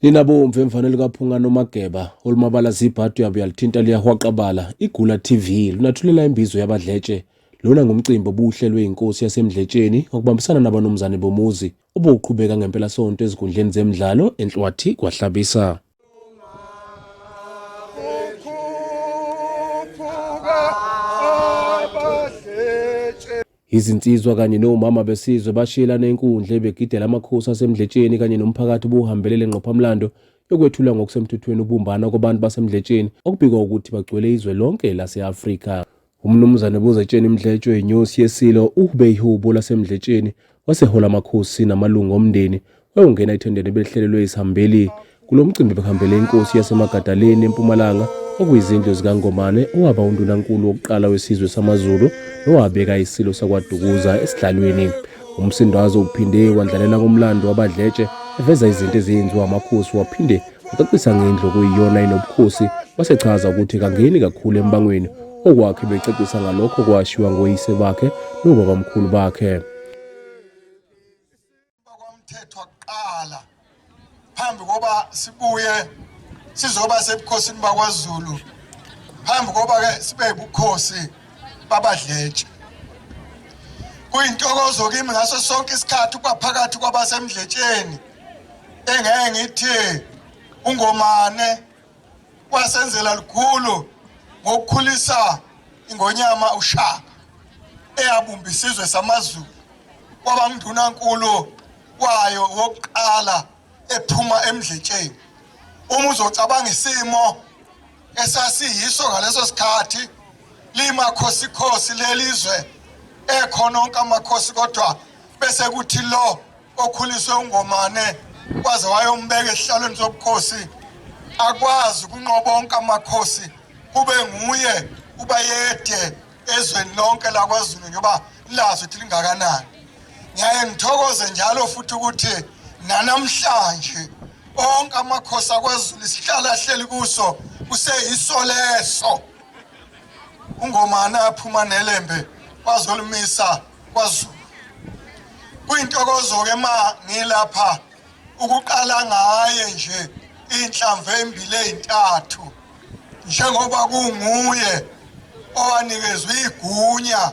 Nina bomvu emfanelo kaPhunga noMageba olumabala zibhadu yabo yalithinta liyahwaqabala iGula TV lunathulela imbizo yabadletshe lona ngumcimbi obuhlelwe inkosi yaseMdletsheni ngokubambisana nabanumzane bomuzi obuqhubeka ngempelasonto ezinkundleni zemidlalo eNhlwathi kwaHlabisa. Izinsizwa kanye nomama besizwe bashiyelana inkundla ebegidela amakhosi aseMdletsheni kanye nomphakathi obuhambele le ngqophamlando yokwethula ngokusemthethweni ubumbano kwabantu baseMdletsheni okubikwa ukuthi bagcwele izwe lonke lase-Afrika. UMnumzane Buzetsheni Mdletshwe inyosi yeSilo uhube ihubo laseMdletsheni wasehola amakhosi namalungu omndeni wayongena ethendeni ebelihlelelwe isihambeli. Kulo mcimbi bekuhambele inkosi yaseMagadaleni eMpumalanga okuyizindlu zikaNgomane owaba undunankulu wokuqala wesizwe samaZulu nowabeka isilo sakwaDukuza esihlalweni. Umsindazo uphinde wandlalela ngomlando wabadletshe eveza izinto eziyenziwa amakhosi waphinde wacacisa ngendlu okuyiyona enobukhosi wasechaza ukuthi kangeni kakhulu embangweni okwakhe becacisa ngalokho kwashiwa ngoyise bakhe nobabamkhulu bakhe. Kwamthethwa kuqala phambi koba sibuye sizoba sebukhosini bakwaZulu phambi koba ke sibe ubukhosi babadletshe. Kuyintokozo kimi ngaso sonke isikhathi ukuba phakathi kwabasemdletsheni engeke ngithi uNgomane wasenzela lukhulu ngokukhulisa ingonyama uShaka eyabumba isizwe samaZulu kwaba ngundunankulu wayo wokuqala ephuma emdletsheni. Uma uzocabanga isimo esasiyiso ngaleso sikhathi limakhosikhosi lelizwe ekhona onke amakhosi kodwa bese kuthi lo okhuliswe uNgomane waze wayombeka esihlalweni sobukhosi akwazi ukunqoba onke amakhosi kube nguye ubayede ezweni lonke lakwaZulu njengoba lazi ukuthi lingakanani. Ngiyaye ngithokoze njalo futhi ukuthi nanamhlanje onke amakhosi akwaZulu isihlalo ahleli kuso kuseyiso leso uNgomane aphuma neLembe wazolimisa kwaZulu. Kuyintokozo-ke ma ngilapha ukuqala ngaye nje inhlamvu embili ezintathu njengoba kunguye owanikezwa igunya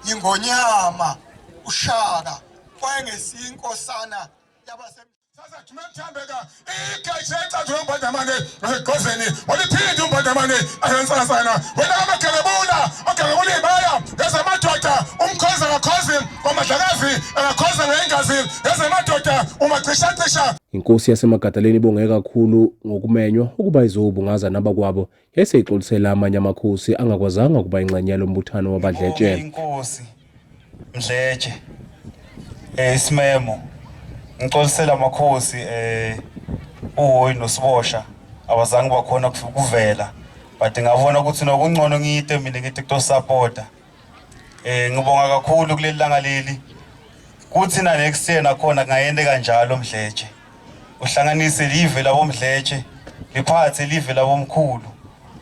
yingonyama uShaka wayengesiyo inkosana yabase Sasajuma kuthambeka igeje ecathu yombandamane wasegqozeni waliphinde umbandamane asensasana wena kamagelebula ogelebula ibaya ngezamadoda umkhoza ngakhozi kwamadlakazi akakhoza ngengazi ngezamadoda umacishacisha. Inkosi yaseMagadaleni ibonge kakhulu ngokumenywa ukuba izobungaza nabakwabo yayiseyixolisela amanye amakhosi angakwazanga ukuba ingxenye yalo mbuthano wabadletshe. Inkosi Mdletshe isimemo ngixolisela amakhosi uHoyi noSibosha abazange bakhona kuvela but ngabona ukuthi nokungcono ngiyite mina ngithi kutosupporta. Ngibonga kakhulu kuleli langa leli kuthi na next year nakhona kungayende kanjalo Mdletshe uhlanganise live labomdletshe liphathe live labomkhulu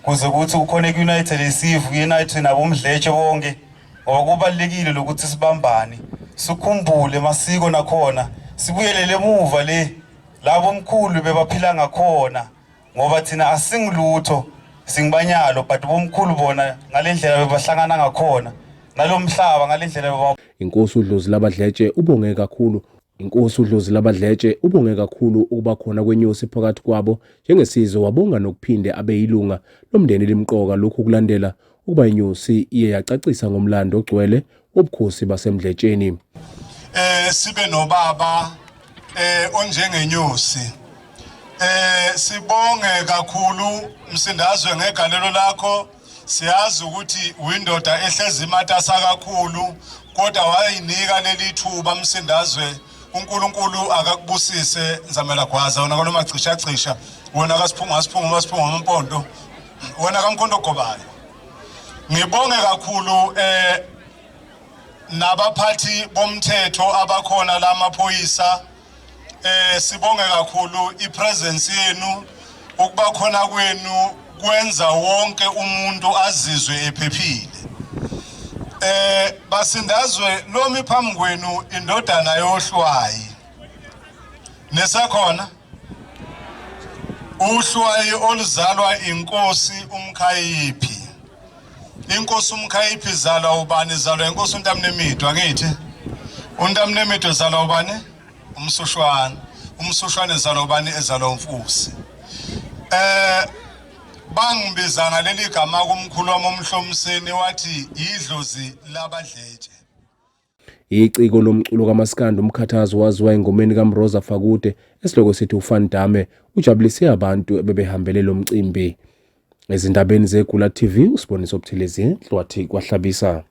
kuze kuthi ukhone ku-unite lesive ku-unite nabomdletshe bonke ngoba kubalulekile lokuthi sibambane sikhumbule masiko nakhona sibuyelele emuva le labo mkhulu bebaphila ngakhona ngoba thina asingilutho singibanyalo but bomkhulu bona ngalendlela bebahlangana ngakhona nalomhlaba ngalendlela beba Inkosi uDlozi Labadletshe ubonge kakhulu Inkosi uDlozi Labadletshe ubonge kakhulu ukuba khona kwenyosi phakathi kwabo njengesizwe wabonga nokuphinde abe yilunga lomndeni elimqoka lokhu kulandela ukuba inyosi iye yacacisa ngomlando ogcwele wobukhosi baseMdletsheni. Sibe nobaba onjengenyosi. Sibonge kakhulu Msindazwe ngegalelo lakho. Siyazi ukuthi windoda ehlezi imatasa kakhulu kodwa wayinika leli thuba Msindazwe. uNkulunkulu akakubusise Nzamela Gwaza wena kaloma cisha cisha wena kaSiphungo asiphungo masiphungo amampondo wena kaMkhonto Gobayo. Ngibonge kakhulu nabaphathi bomthetho abakhona la maphoyisa. Sibonge kakhulu ipresence yenu, ukuba khona kwenu kwenza wonke umuntu azizwe ephephile. Basindazwe lomi phambi kwenu indodana yohlwayi. Nisekhona? Uhlwayi oluzalwa inkosi uMkhayiphi. Inkosi uMkhayiphi izalwa ubani? Izalwa inkosi uNtamnemidwa angithi? UNtamnemidwa izalwa ubani? Umsushwane. Umsushwane izalwa ubani? Ezalwa umfusi. Eh bangibiza ngaleli gama kumkhulu wami uMhlomiseni wathi idlozi labadletshe. Iciko lomculo kamaskandi uMkhathazi waziwa engomeni kaMroza Fakude esihloko sithi uFan Dame ujabulise abantu ebebehambele lo mcimbi. Ezindabeni zeGula TV uSiboniso Buthelezi, Hlwathi kwaHlabisa.